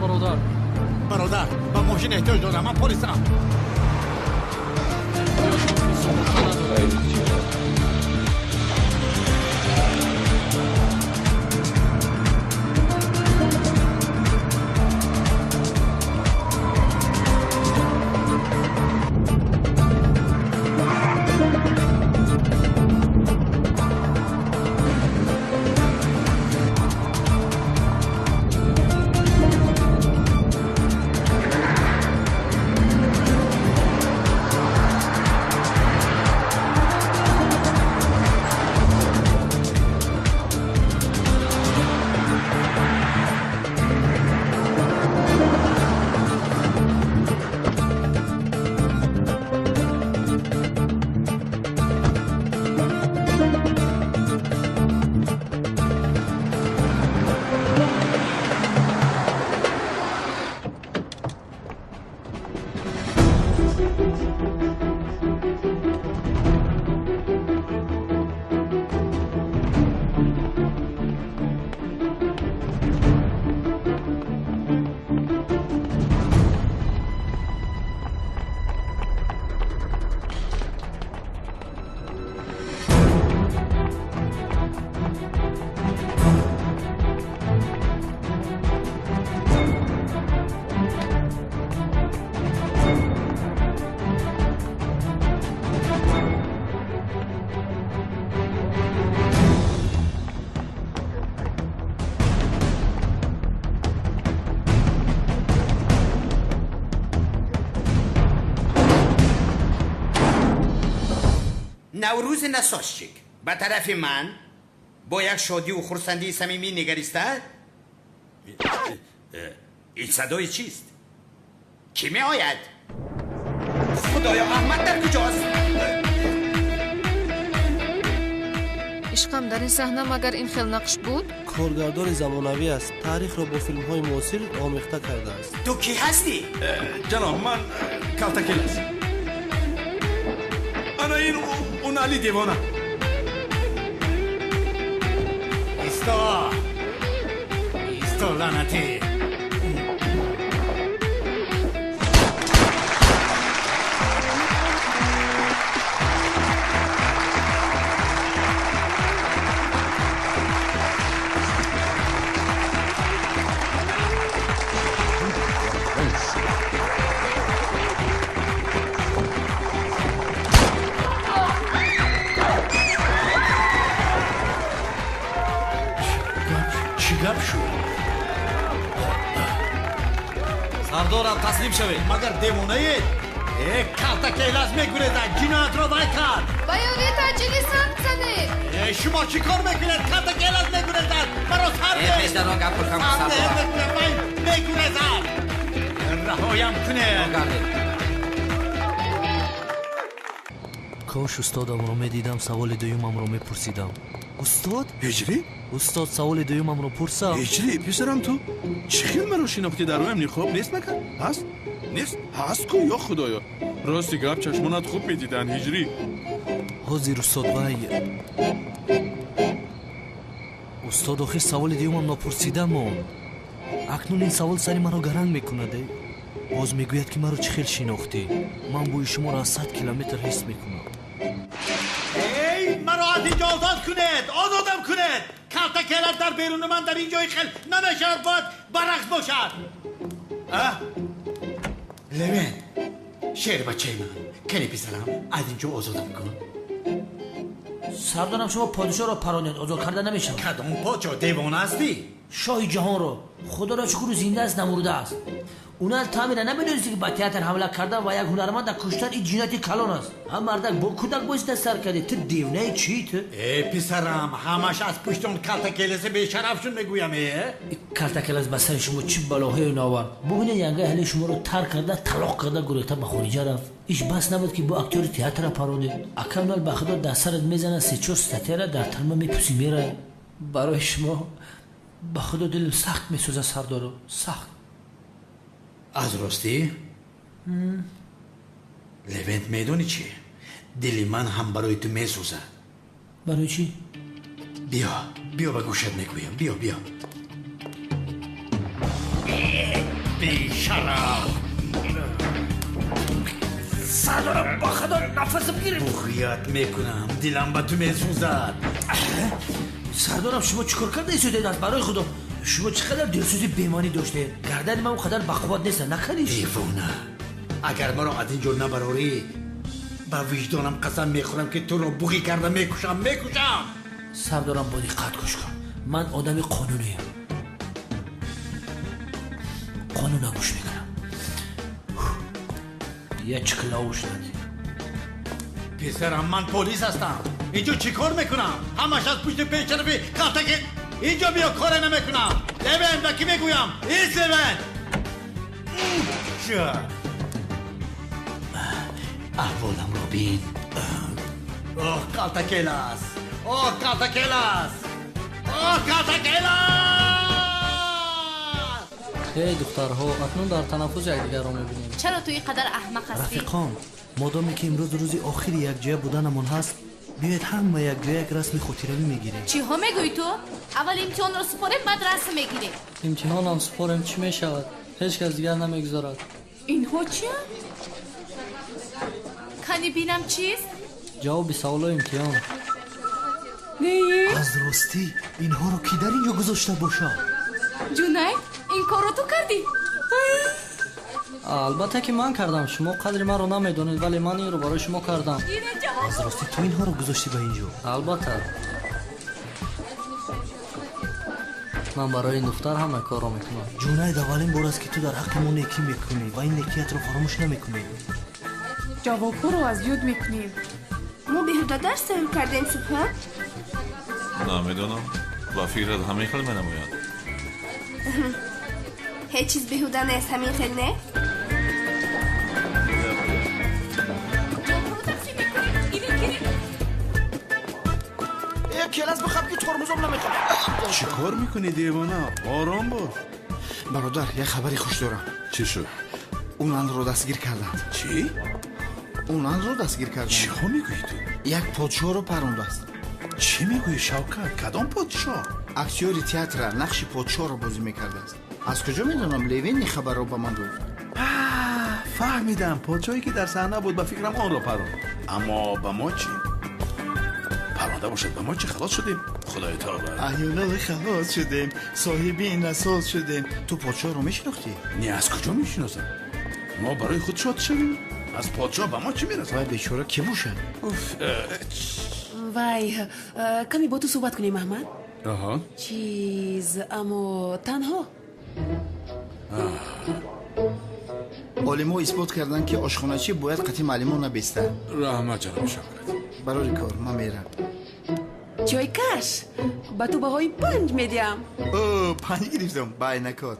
Бародар, Бародар, ба мошин эҳтиёҷ дорам, ман полисам. Суғурта надорад. Наврӯзи насосчик ба тарафи ман бо як шодиву хурсандии самимӣ нигариста. Ин садои чист? Кӣ меояд? Худоё, Аҳмад дар куҷост? Ишқам, дар ин саҳна магар ин хел нақш буд? Коргардони замонавӣ аст, таърихро бо филмҳои муосир омехта кардааст. Ту кӣ ҳастӣ? Ҷаноб, ман Калтакелас. Ана ин он Али девона. Исто, исто, лаънатӣ! Чӣ гап шуд? Сардорам, таслим шавед. Магар девонаед? Э, Калтакелас мегурезад, ҷиноятро вай кард. Ба ёрии таъҷилӣ санг занед. Э, шумо чӣ кор мекунед? Калтакелас мегурезад, маро сар Э, пешдаро гап кунам, сардорам. Вай мегурезад, раҳоям кунед. Гардед. Кош устодамро медидам, саволи дуюмамро мепурсидам. Устод? Ҳиҷрӣ? Устод, саволи дуюмамро пурсам. Ҳиҷрӣ, писарам, ту чӣ хел маро шинохтӣ? Дар рӯям ниқоб нест магар? Ҳаст, нест? Ҳаст ку. Ё худоё, рости гап, чашмонат хуб медиданд, Ҳиҷрӣ. Ҳозир, устод. Вай, устод, охир саволи дуюмам нопурсида монд. Акнун ин савол сари маро гаранг мекунад. Э, боз мегӯяд, ки маро чӣ хел шинохтӣ? Ман бӯи шуморо аз 100 километр ҳис мекунам. Эй, маро аз инҷо озод кунед, озодам кунед! Калтакелас дар беруни ман дар ин ҷои хел намешавад, бояд баръакс бошад. А Левен, шербачаи ман, кани писарам, аз инҷо озодам кун. Сардорам, шумо подишоҳро паронед, озод карда намешавад. Кадом подшоҳ, девона ҳастӣ? Шоҳи ҷаҳонро. Худоро шукру, зинда аст, намурда аст. Унал таъмира намедонисти, ки ба театр ҳамла кардан ва як ҳунарманда куштан ин ҷинояти калон аст. Ҳам мардак бо кӯдак бозида сар кардӣ. Ту девнаи чӣ ту? Э, писарам, ҳамаш аз пушти он Калтакеласи бешарафшун мегӯям, э. Калтакелас ба сари шумо чӣ балоҳое наовард? Бубинед, янгаи ҳали шуморо тарк карда, талоқ карда, гурехта ба хориҷа рафт. Иш бас набуд, ки бо актёри театра паронед. Акамнал ба худо дар сарат мезанад се-чор статьяра, дар тарма мепӯсӣ, мерай. Барои шумо ба худо дилам сахт месӯзад, сардоро, сахт. Аз ростӣ, Левент, медонӣ чӣ? Дили ман ҳам барои ту месӯзад. Барои чӣ? Биё, биё, ба гӯшат мегӯям, биё, биё. Бешараф! Сардорам, ба худо нафасам гирифт. Буғият мекунам, дилам ба ту месӯзад. Сардорам, шумо чӣ кор карда истодед? Аз барои худо, шумо чӣ қадар дилсӯзи бемонӣ доштед. Гардани ман он қадар бақувват нест, накардиш. Девона, агар маро аз ин ҷо набарорӣ, ба виҷдонам қасам мехӯрам, ки туро буғӣ карда мекушам, мекушам. Сардорам, бо диққат гӯш кун. Ман одами қонуниям, қонуна гӯш мекунам. Я чиклауш нади. Писарам, ман полис ҳастам. Инҷо чӣ кор мекунам? Ҳамаш аз пушти пешарафи калтаки. Инҷо биё, коре намекунам. Левен, ба кӣ мегӯям? Ис, Левен! Аҳволамро бин. Оҳ, калтакелас! Оҳ, калтакелас! Оҳ, калтакелас! Эй духтарҳо, акнун дар танаффус якдигарро мебинем. Чаро ту ин қадар аҳмақ ҳастӣ? Рафиқон, модоме ки имрӯз рӯзи охири якҷоя буданамон ҳаст, биёед ҳама якҷоя як расми хотиравӣ мегирем. Чиҳо мегӯӣ ту? Аввал имтиҳонро супорем, баъд расм мегирем. Имтиҳонам супорем, чӣ мешавад? Ҳеҷ кас дигар намегузорад. Инҳо чиянд? Кани бинам чист? Ҷавоби саволои имтиҳон. Аз ростӣ, инҳоро кӣ дар ин ҷо гузошта бошад? Ҷунайд, ин корро ту кардӣ? Албатта ки ман кардам. Шумо қадри маро намедонед, вале ман инро барои шумо кардам. Аз ростӣ, ту инҳоро гузоштӣ ба ин ҷо? Албатта, ман барои ин духтар ҳама корро мекунам. Ҷунайд, аввалин бор аст, ки ту дар ҳаққи мо некӣ мекунӣ ва ин некиятро фаромӯш намекунӣ. Ҷавобҳоро аз ёд мекунем. Мо беҳуда дарс тайёр кардем, Субҳон? Намедонам, ба фикрат ҳамин хел менамояд. Ҳеҷ чиз беҳуда нест, ҳамин хел не? Келас бихаб, ки тормозам намехоҳ. Чӣ кор мекунӣ, девона? Ором бош. Бародар, як хабари хуш дорам. Чӣ шуд? Унанро дастгир карданд. Чӣ? Унанро дастгир карданд. Чиҳо мегӯӣ ту? Як подшоҳро парондааст. Чӣ мегӯӣ, Шавкат? Кадом подшоҳ? Актёри театра нақши подшоҳро бозӣ мекардааст. Аз куҷо медонам? Левени хабарро ба ман гуфт. Фаҳмидам, подшоҳе ки дар саҳна буд, ба фикрам онро паронд. Аммо ба мо чӣ? Паронда бошад, ба мо чӣ? Халос шудем, худои таола. Аёнала, халос шудем, соҳиби ин насоз шудем. Ту подшоҳро мешинохтӣ? Не, аз куҷо мешиносам? Мо барои худ шод шавем, аз подшоҳ ба мо чӣ мерасад? Вай бечора кӣ бошад? Вай, каме бо ту суҳбат кунем, Аҳмад. Аҳа. Чиз, аммо танҳо. Олимҳо исбот карданд, ки ошхоначӣ бояд қатъи муаллимо набестад. Раҳмат, ҷаноби Шавкат. Барори кор, ман мерам. Чойкаш, ба ту баҳои 5 медиҳам. О, 5 гирифтам, ба айнакот.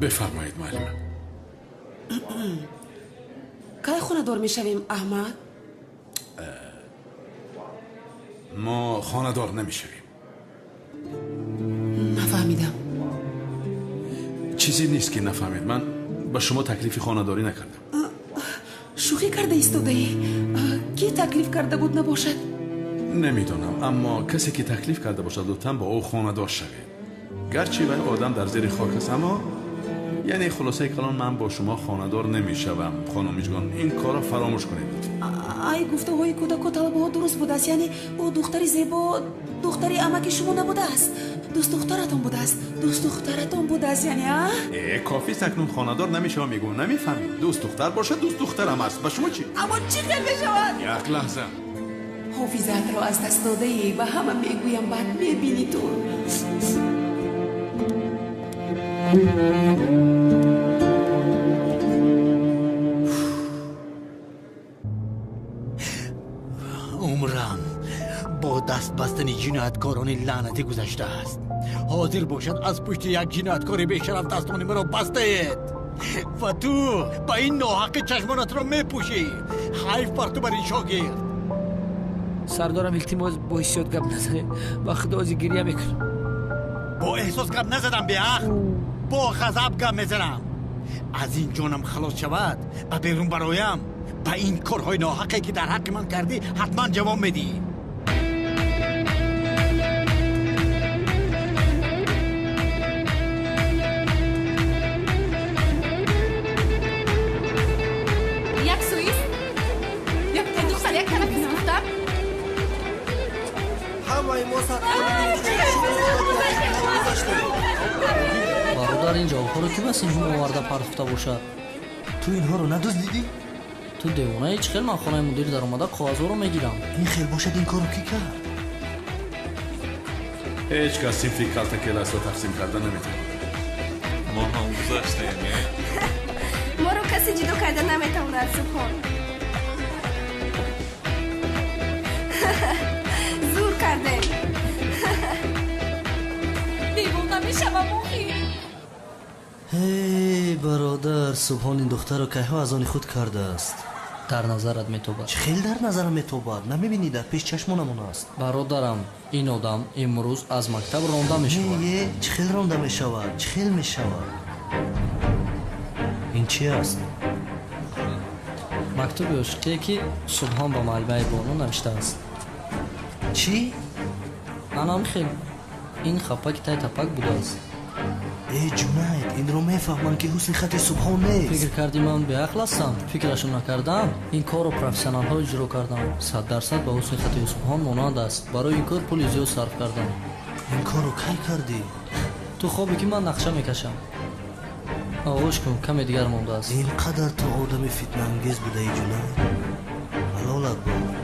Бифармоед, муаллима. Кай хонадор мешавем, Аҳмад? Мо хонадор намешавем. Нафаҳмидам. Чизе нест, ки нафаҳмед. Ман ба шумо таклифи хонадорӣ накардам. Шӯхӣ карда истодаӣ. Кӣ таклиф карда буд набошад? Намедонам, аммо касе ки таклиф карда бошад, лутфан бо ӯ хонадор шавед. Гарчи вай одам дар зери хок аст, аммо яъне хулосаи калон, ман бо шумо хонадор намешавам, хонум Миҷгон. Ин корро фаромӯш кунед. Ай, гуфтаҳои кӯдаку талабаҳо дуруст будааст. Яъне ӯ духтари зебо, духтари амаки шумо набудааст, дӯстдухтаратон будааст, дӯстдухтаратон будааст, яъне а? Э, кофист, акнун хонадор намешавам, мегӯм, намефаҳмед? Дӯстдухтар бошад, дӯстдухтарам аст, ба шумо чӣ? Аммо чӣ хел мешавад? Як лаҳза. Ҳофизаатро аз даст додаӣ, ба ҳама мегӯям, баъд мебинӣ ту. Умрам бо даст бастани ҷинояткорони лаънатӣ гузаштааст. Ҳозир бошад, аз пушти як ҷинояткори бешараф дастони маро бастаед ва ту ба ин ноҳаққи чашмонатро мепӯшӣ. Ҳайф бар ту, бар ин шогирд. Сардорам, илтимос, бо ҳиссиёт гап назанед, ба худо ози гирья мекунам. Бо эҳсос гап назадам, беақл, бо ғазаб гап мезанам. Аз ин ҷонам халос шавад, ба берун бароям, ба ин корҳои ноҳақе ки дар ҳаққи ман кардӣ ҳатман ҷавоб медиҳӣ. Як суист, як духтар, як тарафист гуфтам. Ҳамаи мо Бародар, ин ҷавобҳоро ки ба синф оварда партофта бошад? Ту инҳоро надуздидӣ? Ту девонаи, чӣ хел ман хонаи мудир даромада коғазҳоро мегирам? Ин хел бошад, ин корро кӣ кард? Ҳеҷ кас синфи калтакеласро тақсим карда наметавонад. Мо ҳам гузаштем, е? Моро касе ҷудо карда наметавонад, Субҳон. Зур кардем. Девона мешавам охир. Ҳей, бародар, Субҳон ин духтарро кайҳо аз они худ кардааст? Дар назарат метобад. Чӣ хел дар назарам метобад? Намебинӣ, дар пеш чашмонамон аст. Бародарам, ин одам имрӯз аз мактаб ронда мешавад. Не, чӣ хел ронда мешавад? Чӣ хел мешавад? Ин чи аст? Мактуби ошиқие ки Субҳон ба муаллимаи Бону навиштааст. Чӣ? Анам хел. Ин хапаки тай тапак будааст. Э, Ҷунайд, инро мефаҳмам, ки ҳусни хати Субҳон нест. Фикр кардӣ ман беақл ҳастам? Фикрашо накардам. Ин корро профессионалҳо иҷро кардам. 100% ба ҳусни хати Субҳон монанд аст. Барои ин кор пули зиёд сарф кардам. Ин корро кай кардӣ? Ту хобе ки ман нақша мекашам. Оғош кун, каме дигар мондааст. Ин қадар ту одами фитнаангез будаи, Ҷунайд. Ҳалолат бод.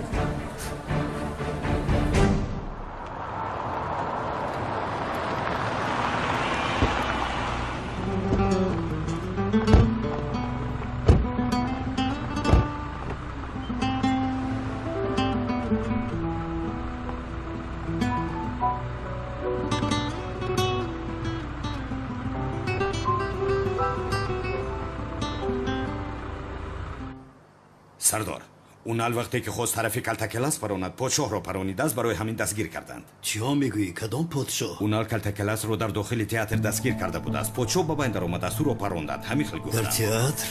Сардор, унал вақте ки хост тарафи калтакелас паронад, подшоҳро паронидааст, барои ҳамин дастгир карданд. Чиҳо мегӯӣ? Кадом подшоҳ? Унал калтакеласро дар дохили театр дастгир карда будааст. Подшоҳ ба байн даромадааст, ӯро паронданд. Ҳамин хел гуфтанд. Дар театр?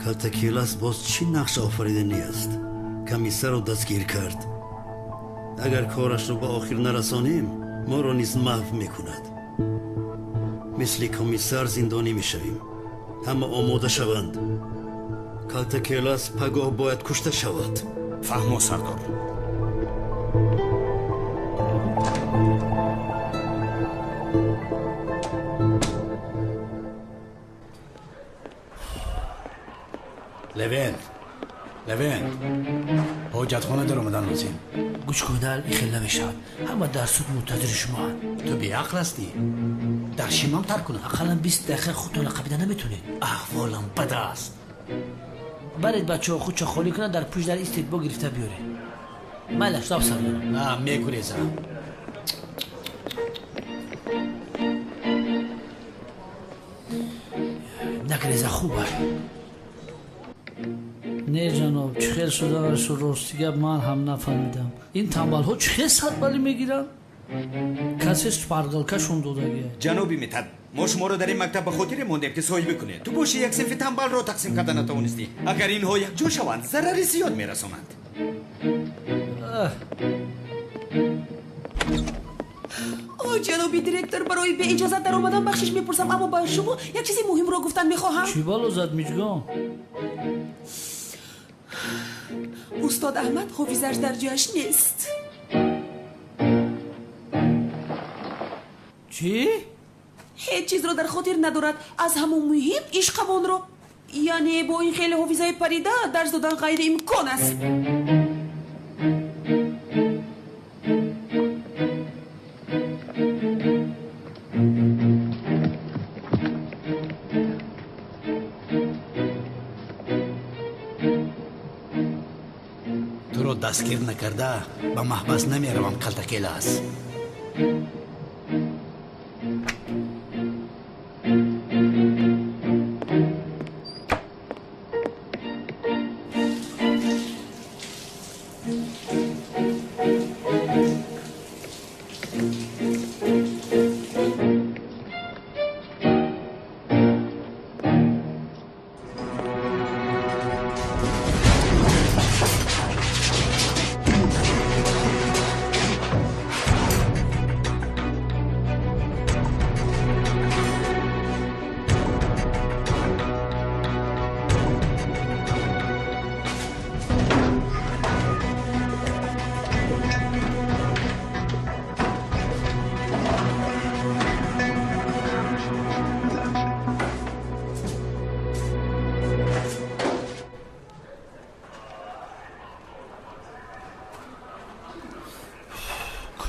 Калтакелас боз чӣ нақш офариданӣ аст? Комиссарро дастгир кард. Агар корашро ба охир нарасонем, моро низ маҳв мекунад. Мисли комиссар зиндонӣ мешавем. Ҳама омода шаванд. Калтакелас пагоҳ бояд кушта шавад. Фаҳмо, сардор. Левент, Левент, ҳоҷатхона даромадан лозим. Гӯш кунал, ин хел намешавад. Ҳама дар суд мунтазири шумоанд. Ту беақл ҳастӣ. Дар шимам тар кунам. Ақаллан 20 дақиқа худтонро қабида наметонед. Аҳволам бад аст. Баред бачаҳо худшо холӣ кунанд, дар пушт дар истед, бо гирифта биёред. Майлаш, тоб сардор. На, мегурезам. Нагреза, хуб аст. Не ҷаноб, чӣ хел шуданашро рости гап ман ҳам нафаҳмидам. Ин тамбалҳо чӣ хел садбалӣ мегиранд? Касе шпаргалкашон додагия. Ҷаноби Митад, мо шуморо дар ин мактаб ба хотире мондем, ки соҳибӣ кунед. Ту боши як синфи тамбалро тақсим карда натавонистӣ. Агар инҳо якҷо шаванд, зарари зиёд мерасонанд. О, ҷаноби директор, барои беиҷозат даромадан бахшиш мепурсам, аммо ба шумо як чизи муҳимро гуфтан мехоҳам. Чӣ бало зад, Миҷгон? Устод Аҳмад ҳофизаш дар ҷояш нест. Чӣ? Ҳеҷ чизро дар хотир надорад. Аз ҳамон муҳим ишқамонро. Яъне бо ин хеле ҳофизаи парида дарс додан ғайриимкон аст. Туро дастгир накарда ба маҳбас намеравам, калтакелас.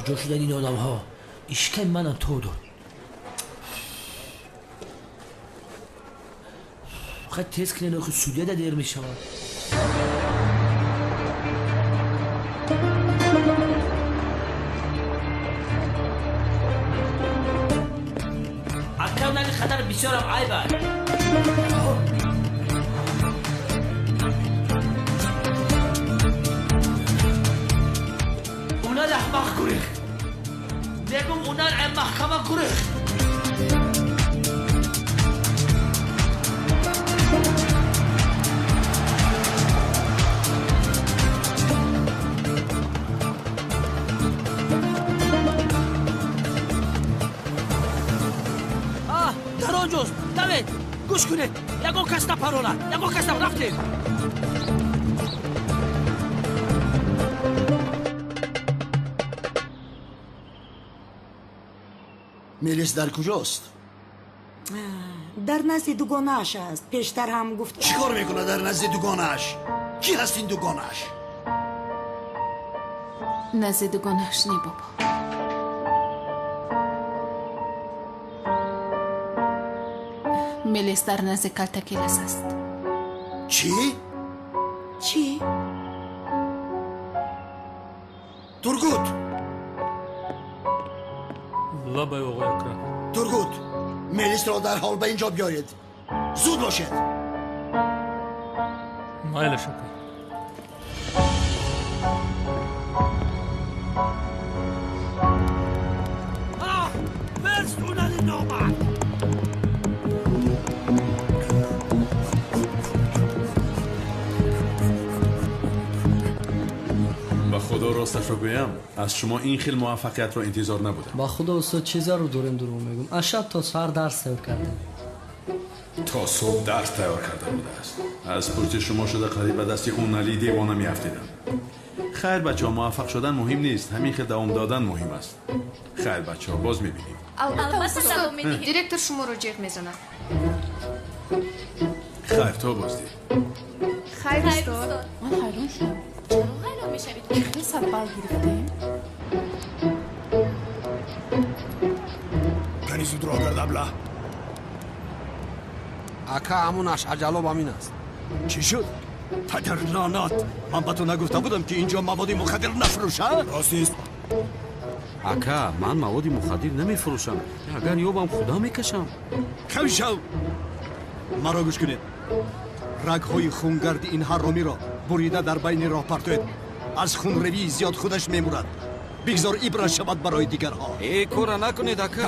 Куҷо шудан ин одамҳо? Ишкай манам то дод. Хай тез кунед, охи судья да дер мешавад. Ака унали қадар бисёрам айб аст. Унал аҳмақ гурехт. Мегум унал маҳкама гурехт. Дар он ҷост. Давед, гӯш кунед. Ягон кас напаронад. Ягон кас рафтем. Мелис дар куҷост? Дар назди дугонааш аст. Пештар ҳам гуфт. Чӣ кор мекунад дар назди дугонааш? Кӣ ҳаст ин дугонааш? Назди дугонааш не, бобо. Мелис дар назди калтакелас аст. Чӣ? Чӣ? Тургут! Лабай оғои Акрам. Тургут, Мелисро дарҳол ба ин ҷо биёред. Зуд бошед. Майлаш ака. Бест унали номард. Ба худо росташро гӯям, аз шумо ин хел муваффақиятро интизор набудам. Ба худо устод, чӣ зарур дорем дурӯғ мегӯм. Аз шаб то саҳар дарс тайёр кардем. То субҳ дарс тайёр карда будааст. Аз пушти шумо шуда қариб ба дасти Унали девона меафтидам. Хайр бачаҳо, муваффақ шудан муҳим нест, ҳамин хел давом додан муҳим аст. Хайр бачаҳо, боз мебинем. Албатта салом медиҳем. Директор шуморо ҷеғ мезанад. Хайр, то боздид. Хайр устод. Ман ҳайрон шудам. Чаро ҳайрон мешавед? Чӣ хел 100 балл гирифтем? Кани зудро гард абла. Ака, ҳамонаш аҷалоб ҳамин аст. Чӣ шуд? Падар лаънат! Ман ба ту нагуфта будам, ки инҷо маводи мухаддир нафурӯшад? Рост нест. Ака, ман маводи мухаддир намефурӯшам. Агар ёбам, худам мекашам. Кам шав! Маро гӯш кунед. Рагҳои хунгарди ин ҳаромиро бурида дар байни роҳ партоед. Аз хунревии зиёд худаш мемурад. Бигзор ибрат шавад барои дигарҳо. Э, кора накунед, ака.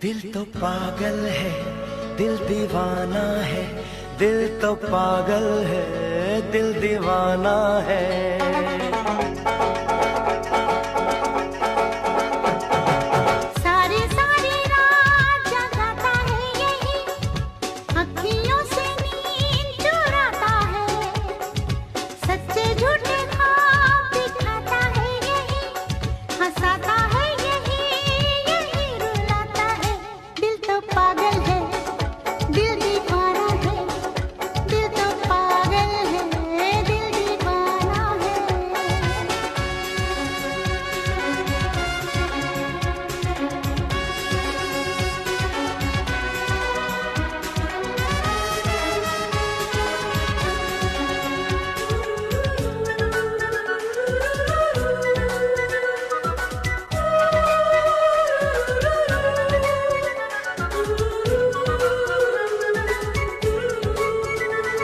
दिल तो पागल है, दिल दीवाना है, दिल तो पागल है, दिल दीवाना है। सारी सारी रात जगाता है यही, अखियों से नींद चुराता है, सच्चे झूठे ख्वाब दिखाता है यही, हंसाता है यही, यही रुलाता है। दिल तो पागल है, दिल दीवाना है, दिल तो पागल है, दिल दीवाना है।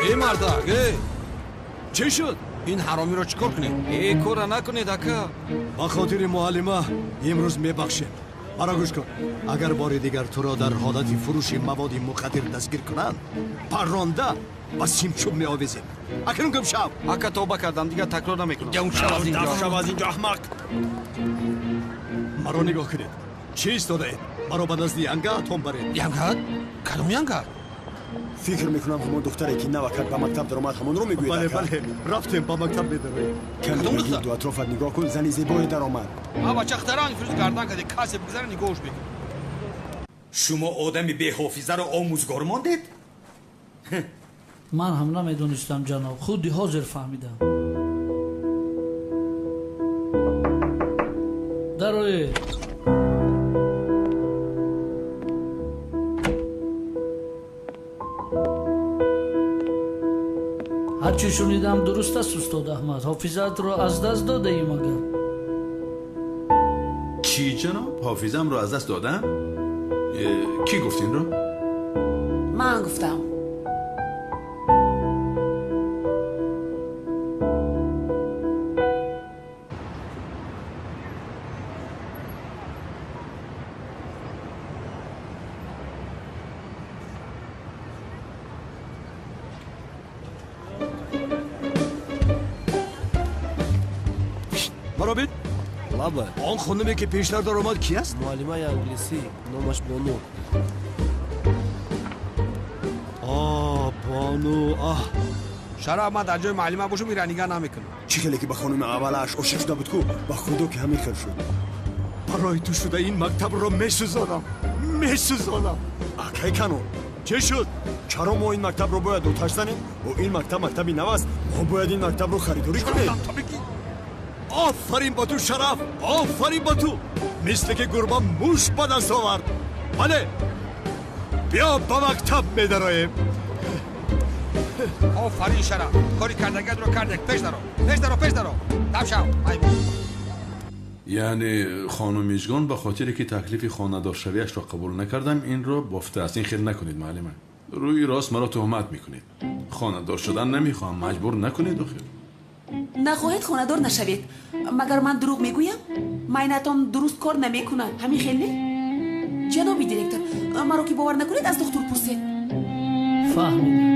Эй мардак, эй! Чӣ шуд? Ин ҳаромиро чӣ кор кунем? Э, кора накунед, ака. Ба хотири муаллима имрӯз мебахшем. Маро гӯш кун. Агар бори дигар туро дар ҳолати фурӯши маводи мухаддир дастгир кунанд, парронда ба симчӯб меовезем. Акнун гум шав. Ака, тавба кардам, дигар такрор намекунам. Гум шав аз инҷо. Шав аз инҷо, аҳмақ. Маро нигоҳ кунед. Чӣ истодаед? Маро ба назди янгаатон баред. Янга? Кадом янга? Фикр мекунам ҳамон духтаре ки навакак ба мактаб даромад ҳамонро мегӯед. Бале, бале, рафтем ба мактаб медароем. Каме ба гирду атрофат нигоҳ кун, зани зебое даромад. А бача хтаран фирӯз гардан каде, касе бигзара нигоҳш мекунад. Шумо одами беҳофизаро омӯзгор мондед? Ман ҳам намедонистам, ҷаноб, худи ҳозир фаҳмидам. Дароед. Ҳарчи шунидам дуруст аст, устод Аҳмад. Ҳофизаатро аз даст додаӣ магар? Чӣ ҷаноб? Ҳофизамро аз даст додам? Кӣ гуфт инро? Ман гуфтам. Маро бин. Лаба. Он хонуме ки пештар даромад ки аст? Муаллимаи англисӣ, номаш Бону. А, Бону, аҳ. Шараф, ман дар ҷои муаллима бошам, инра нигаҳ намекунам. Чӣ хеле ки ба хонуми аввалаш ошиқ шуда буд ку, ба худо ки ҳамин хел шуд. Барои ту шуда ин мактабро месӯзонам, месӯзонам. Акай Канон. Чӣ шуд? Чаро мо ин мактабро бояд оташ занем? О, ин мактаб мактаби нав аст. Мо бояд ин мактабро харидорӣ кунем. Офарин ба ту, Шараф, офарин ба ту. Мисле ки гурба муш ба даст овард. Бале, биё ба мактаб медароем. Офарин, Шараф, кори кардагиатро кардек. Пеш даро, пеш даро, пеш даро. Дам шав. Яъне хонум Мижгон ба хотире ки таклифи хонадоршавиашро қабул накардам инро бофтааст. Ин хел накунед, муаллима. Рӯи рост маро туҳмат мекунед. Хонадор шудан намехоҳам, маҷбур накунед охир. Нахоҳед хонадор нашавед. Магар ман дурӯғ мегӯям? Майнатон дуруст кор намекунад. Ҳамин хел не? Ҷаноби директор, маро ки бовар накунед, аз духтур пурсед. Фаҳмидам.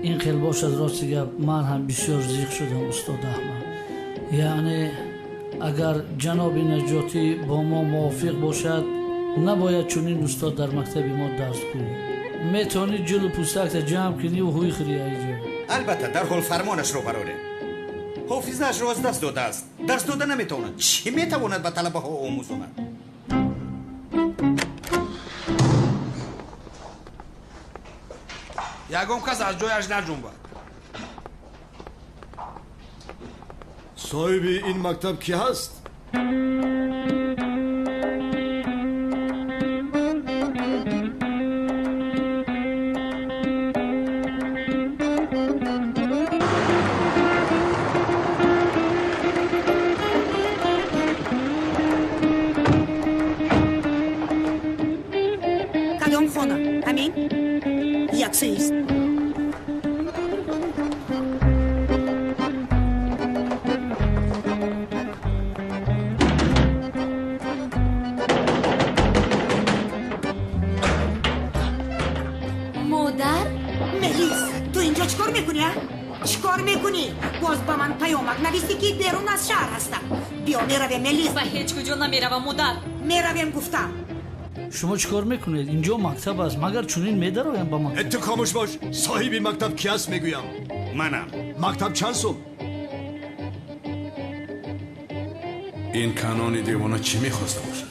Ин хел бошад, рости гап, ман ҳам бисёр зиқ шудам, устод Аҳмад. Яъне агар ҷаноби Наҷотӣ бо мо мувофиқ бошад, набояд чунин устод дар мактаби мо дарс гӯяд. Метавонӣ ҷилу пӯстакта ҷамъ кунӣ ва ҳуй хӯрӣ айҷо. Албатта, дарҳол фармонашро барорем. Ҳофизаашро аз даст додааст, дарс дода наметавонад. Чӣ метавонад ба талабаҳо омӯзонад? Ягон кас аз ҷояш наҷунбад. Соҳиби ин мактаб кӣ ҳаст? Кадом хона? Ҳамин? Яксоист. Модар? Мелис, ту инҷо чӣ кор мекунӣ, а? Чӣ кор мекунӣ? Боз ба ман паёмак нависӣ, ки берун аз шаҳр ҳастам. Биё, меравем, Мелис. Ба ҳеҷ куҷо намеравам, модар. Меравем, гуфтам. Шумо чӣ кор мекунед? Инҷо мактаб аст, магар чунин медароям ба мактаб? Ту хомӯш бош. Соҳиби мактаб ки аст, мегӯям. Манам. Мактаб чанд сум? Ин Канони девона чӣ мехоста бошад?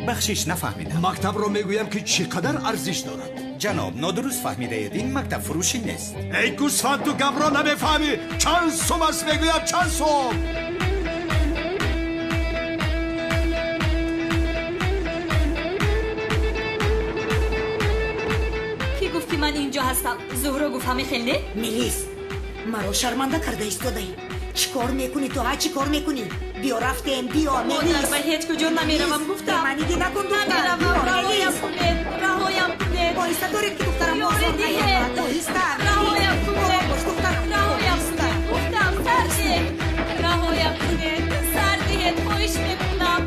Бахшиш, нафаҳмидам. Мактабро мегӯям, ки чӣ қадар арзиш дорад. Ҷаноб, нодуруст фаҳмидаед, ин мактаб фурӯшӣ нест. Эй гӯсфанд, ту гапро намефаҳмӣ. Чанд сум аст, мегӯям, чанд сум? Кӣ гуфт, ки ман инҷо ҳастам? Зуҳро гуфт, ҳамин хел не? Мелис, маро шарманда карда истодаӣ. Чӣ кор мекунӣ ту, ҳа? Чӣ кор мекунӣ? Биё, рафтем, биё, Мелис. Модар, ба ҳеҷ куҷо намеравам, гуфтам. Бемаънигӣ накун, духтар. Намеравам, раҳоям кунед, раҳоям кунед. Оҳиста доред, ки духтарам Ёре озор диҳед. наёбад. Оҳиста. Раҳоям кунед. Ором бош, духтарам. Раҳоям кунед, гуфтам, сар диҳед. Раҳоям кунед, сар диҳед, хоҳиш мекунам.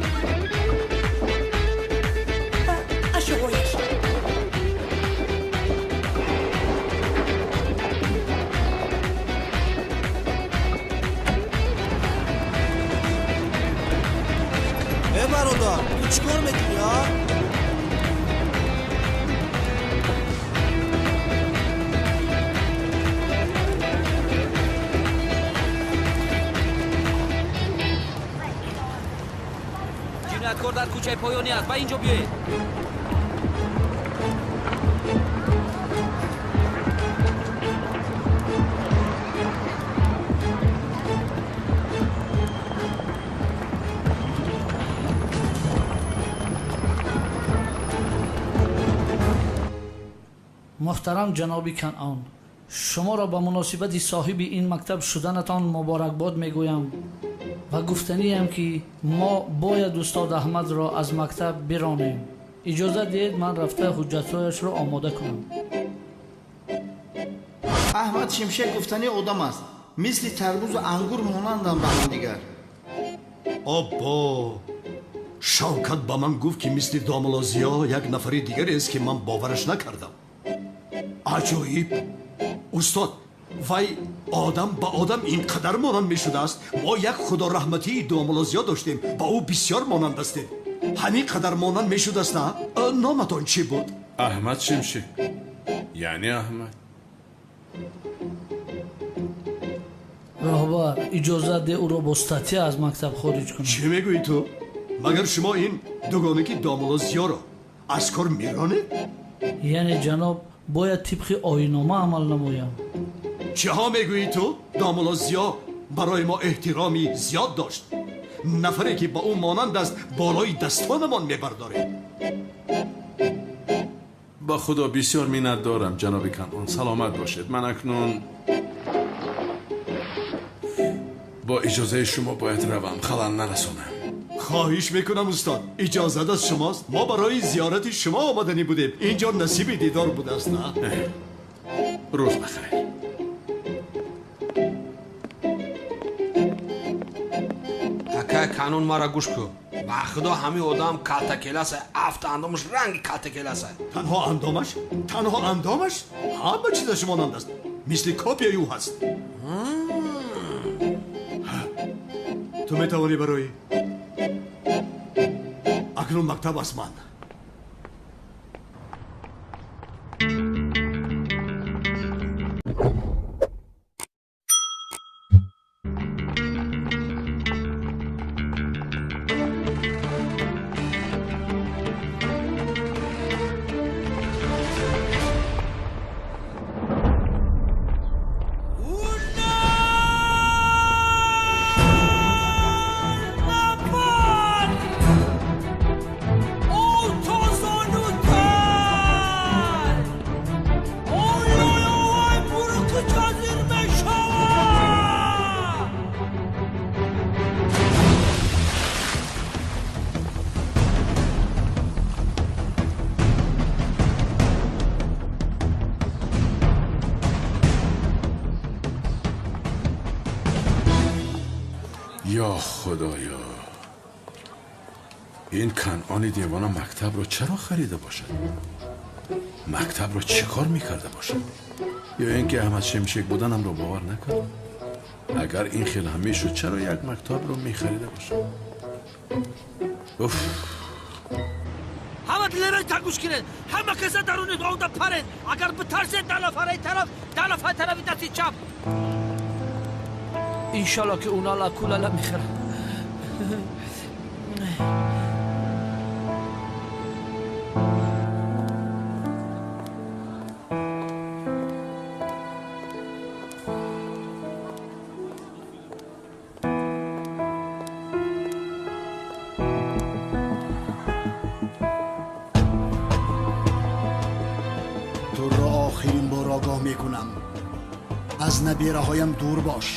Ашояш. Э бародар, ту чӣ кор мекунӣ, а? Ҷинояткор дар кӯчаи поёнӣ аст, ба ин ҷо биёед. Муҳтарам ҷаноби Канъон, шуморо ба муносибати соҳиби ин мактаб шуданатон муборакбод мегӯям ва гуфтаниям, ки мо бояд устод Аҳмадро аз мактаб биронем. Иҷозат диҳед, ман рафта ҳуҷҷатҳояшро омода кунам. Аҳмад Шимшек гуфтани одам аст, мисли тарбузу ангур монанданд ба ҳамдигар. Оббо, Шавкат ба ман гуфт, ки мисли домулло Зиё як нафари дигарест, ки ман бовараш накардам. Аҷоиб, устод, вай одам ба одам ин қадар монанд мешудааст. Мо як худораҳматии домулло Зиё доштем, ба ӯ бисёр монанд ҳастем. Ҳамин қадар монанд мешудааст, на? Номатон чӣ буд? Аҳмад Шимшек, яъне Аҳмад. Роҳбар, иҷозат де, ӯро бо статья аз мактаб хориҷ кунам. Чӣ мегӯӣ ту? Магар шумо ин дугонаки домулло Зиёро аз кор меронед? Яъне ҷаноб, бояд тибқи оинома амал намоям. Чиҳо мегӯӣ ту? Домулло Зиё барои мо эҳтироми зиёд дошт. Нафаре ки ба ӯ монанд аст, болои дастонамон мебардорем. Ба худо, бисёр миннат дорам, ҷаноби Канъон, саломат бошед. Ман акнун бо иҷозаи шумо бояд равам, халал нарасонам. Хоҳиш мекунам, устод, иҷозат аз шумост. Мо барои зиёрати шумо омаданӣ будем, инҷо насиби дидор будааст, на? Рӯз бахайр. Акай Канун, мара гӯш кун. Ба худо, ҳамин одам калтакеласа, афт андомаш ранги калтакеласа. Танҳо андомаш? Танҳо андомаш? Ҳама чизаш монанд аст, мисли копияи ӯ ҳаст. Ту метавонӣ барои акнун мактаб аз ман. یا خدایا، این کنعان دیوانه مکتب رو چرا خریده باشد؟ مکتب رو چیکار میکرده باشد؟ یا اینکه احمد شمشک بودنم رو باور نکرد؟ اگر این خیلی هم میشد، چرا یک مکتب رو میخریده باشد؟ اوف. Ҳама дилерои тагӯш кунед, ҳама каса даруни онда паред. Агар битарсед, 10 нафараи тараф, 10 нафари тарафи дасти чап. Иншалло, ки унала кулала мехӯрам. Туро охирин бор огоҳ мекунам, аз набираҳоям дур бош,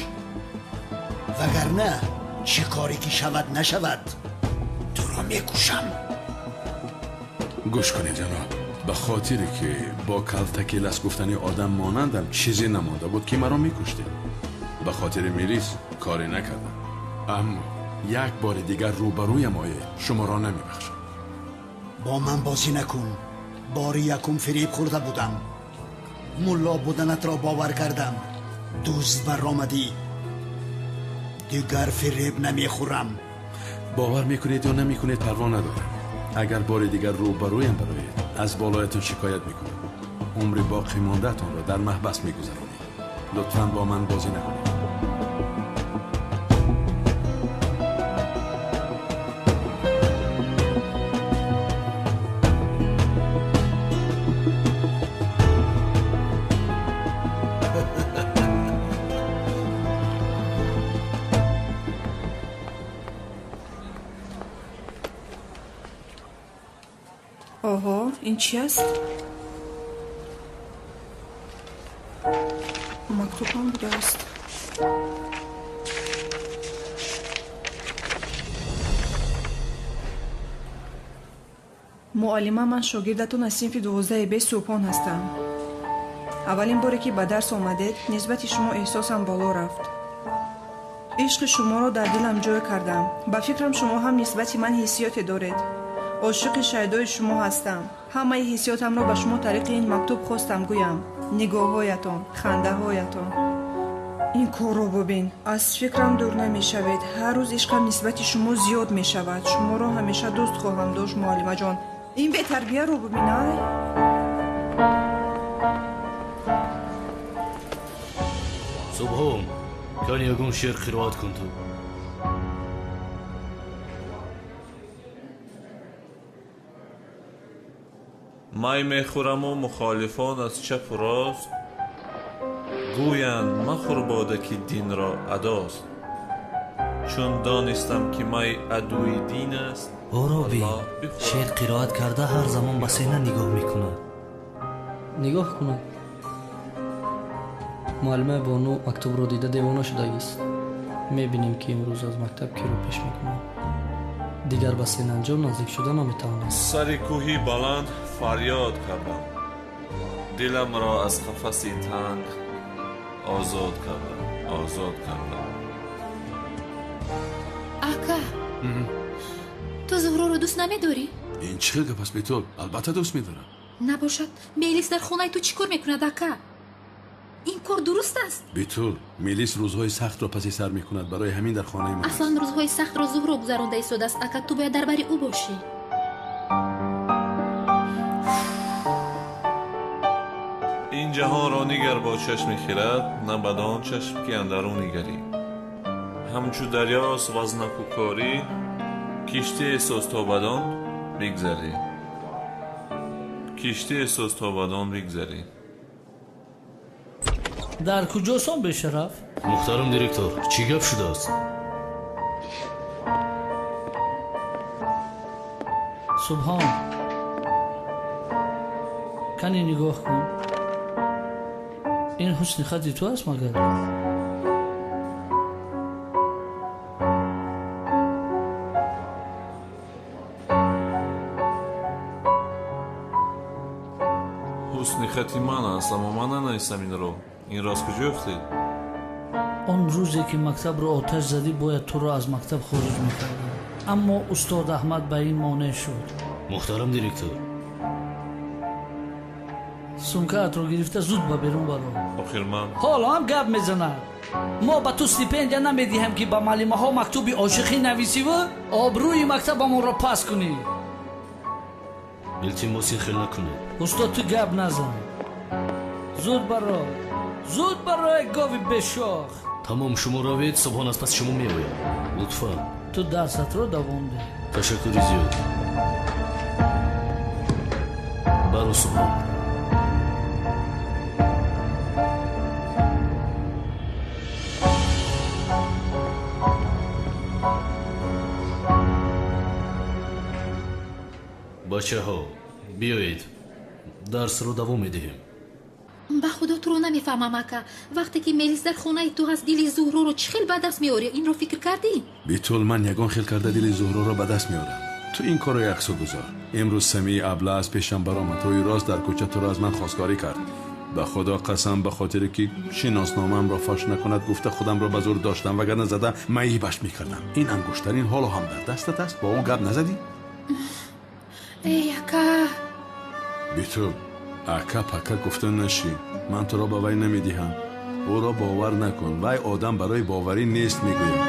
вагарна чӣ коре ки шавад нашавад, туро мекушам. Гӯш кунед, ҷаноб, ба хотире ки бо калтаки лас гуфтани одам монандам, чизе намонда буд, ки маро мекуштед. Ба хотири милис коре накардам, аммо як бори дигар рӯбарӯям оед, шуморо намебахшам. Бо ман бозӣ накун. Бори якум фиреб хӯрда будам, мулло буданатро бовар кардам, дузд баромадӣ. Дигар фиреб намехӯрам. Бовар мекунед ё намекунед, парво надорам. Агар бори дигар рӯ ба рӯям бароед, аз болоятон шикоят мекунам. Умри боқӣ мондаатонро дар маҳбас мегузаронед. Лутфан бо ман бозӣ накунед. Оҳо, ин чи аст? Мактубам будааст. Муаллима, ман шогирдатон аз синфи 12 Б Субҳон ҳастам. Аввалин боре ки ба дарс омадед, нисбати шумо эҳсосам боло рафт. Ишқи шуморо дар дилам ҷой кардам. Ба фикрам, шумо ҳам нисбати ман ҳиссиёте доред. Ошиқи шайдои шумо ҳастам. Ҳамаи ҳиссиётамро ба шумо тариқи ин мактуб хостам гӯям. Нигоҳҳоятон, хандаҳоятон. Ин корро бубин. Аз фикрам дур намешавед. Ҳар рӯз ишқам нисбати шумо зиёд мешавад. Шуморо ҳамеша дӯст хоҳам дошт, муаллимаҷон. Ин бетарбияро бубин, ай. Субҳон, кани ягон шеър қироат кун ту. Май мехӯраму мухолифон аз чапу рост гӯянд: махӯр бода, ки динро адост. Чун донистам, ки май адуи дин аст. Ӯро бин, шеър қироат карда, ҳар замон ба сена нигоҳ мекунад. Нигоҳ кунад. Муаллимаи Бону мактубро дида девона шудагист. Мебинем, ки имрӯз аз мактаб киро пеш мекунад. Дигар ба Сенанҷон наздик шуда наметавонад. Сари кӯҳи баланд фарёд кардам, диламро аз қафаси танг озод кардам, озод кардам. Ака, ту Зуҳроро дӯст намедорӣ? Ин чӣ хел гап аст, Бетул? Албатта, дӯст медорам. Набошад, Мелис дар хонаи ту чӣ кор мекунад, ака? Ин кор дуруст аст? Бетул, Мелис рӯзҳои сахтро паси сар мекунад, барои ҳамин дар хонаи ман. Аслан рӯзҳои сахтро Зуҳро гузаронда истодааст, ака. Ту бояд дар бари ӯ бошӣ. Ин ҷаҳонро нигар бо чашми хирад, на бадон чашм, ки андару нигарӣ. Ҳамчу дарёст вазнакукорӣ, киштие соз, то бадон бигзарӣ, киштие соз, то бадон бигзарӣ. Дар куҷосон, бешараф? Муҳтарам директор, чӣ гап шудааст? Субҳон, кани нигоҳ кун. Ин ҳусни хати ту аст магар? Ҳусни хати ман аст, аммо ман нанависам инро. Инро аз куҷо ёфтед? Он рӯзе ки мактабро оташ задӣ, бояд туро аз мактаб хориҷ мекардам, аммо устод Аҳмад ба ин монеъ шуд. Муҳтарам директор. Сумкаатро гирифта, зуд ба берун баро. Охир ман. Ҳоло ҳам гап мезанад. Мо ба ту стипендия намедиҳем, ки ба муаллимаҳо мактуби ошиқӣ нависиву обрӯи мактабамонро паст кунӣ. Илтимос, ин хел накунед. Устод, ту гап назан. Зуд баро, зуд барои, гови бешох. Тамом, шумо равед, Субҳон аз паси шумо меояд. Лутфан. Ту дарсатро давом деҳ. Ташаккури зиёд. Баро, Субҳон. Бачаҳо, биёед, дарсро давом медиҳем. Ба худо, туро намефаҳмам, ака. Вақте ки Мелис дар хонаи ту ҳаст, дили Зуҳроро чӣ хел ба даст меорӣ? Инро фикр кардӣ? Битул, ман ягон хел карда дили Зуҳроро ба даст меорам. Ту ин корро яксу гузор. Имрӯз Самии абла аз пешам баромад, рӯи рост дар кӯча туро аз ман хостгорӣ кард. Ба худо қасам, ба хотире ки шиносномаамро фош накунад гуфта, худамро ба зур доштам, вагарна зада маибаш мекардам. Ин ангуштарин ҳоло ҳам дар дастат аст. Бо ӯ гап назадӣ? Эй, ака. Битул, ака пака гуфта нашӣ. Ман туро ба вай намедиҳам. Ӯро бовар накун, вай одам барои боварӣ нест, мегӯям.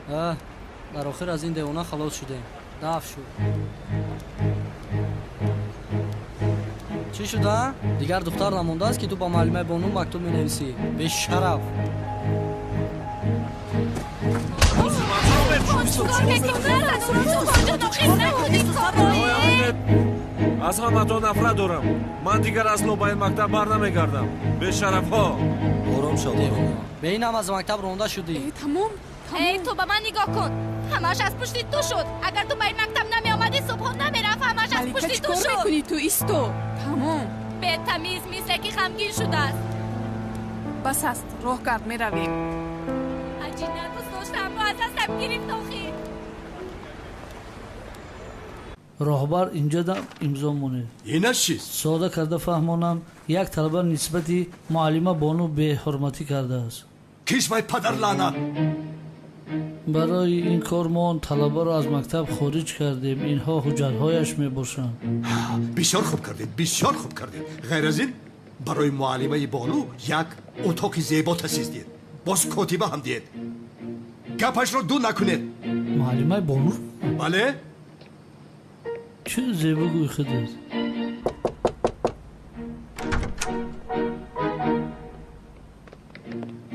Дар охир аз ин девона халос шудем. Даф шуд. Чӣ шуда? Дигар духтар намондааст, ки ту ба муаллимаи бону мактуб менависӣ. Бешараф. Аз ҳаматон нафрат дорам. Ман дигар асло ба ин мактаб бар намегардам. Бешарафҳо. Ором шав. Бе ин ҳам аз мактаб ронда шудӣ. Тамом. Эй, ту ба ман нигоҳ кун. Ҳамааш аз пушти ту шуд. Агар ту ба ин мактаб намеомадӣ, Субҳон намерафт. Ҳамааш аз пушти ту шуд. Чикор мекунӣ ту? Исто. Тамом. Бетамиз, мисле ки ғамгин шудааст. Бас аст, роҳ кард, меравем. Аҷина дӯст доштам, аз дастам гирифт охир. Роҳбар инҷо имзо монед. Инаш чист? Сода карда фаҳмонам, як талаба нисбати муаллима бону беҳурматӣ кардааст. Киш вай падар лаънат! Барои ин кор мо он талабаро аз мактаб хориҷ кардем. Инҳо ҳуҷҷатҳояш мебошанд. Бисёр хуб кардед, бисёр хуб кардед. Ғайр аз ин, барои муаллимаи бону як утоқи зебо таъсис диҳед. Боз котиба ҳам диҳед. Гапашро ду накунед. Муаллимаи бону? Бале. Чӣ зебо гӯй худед.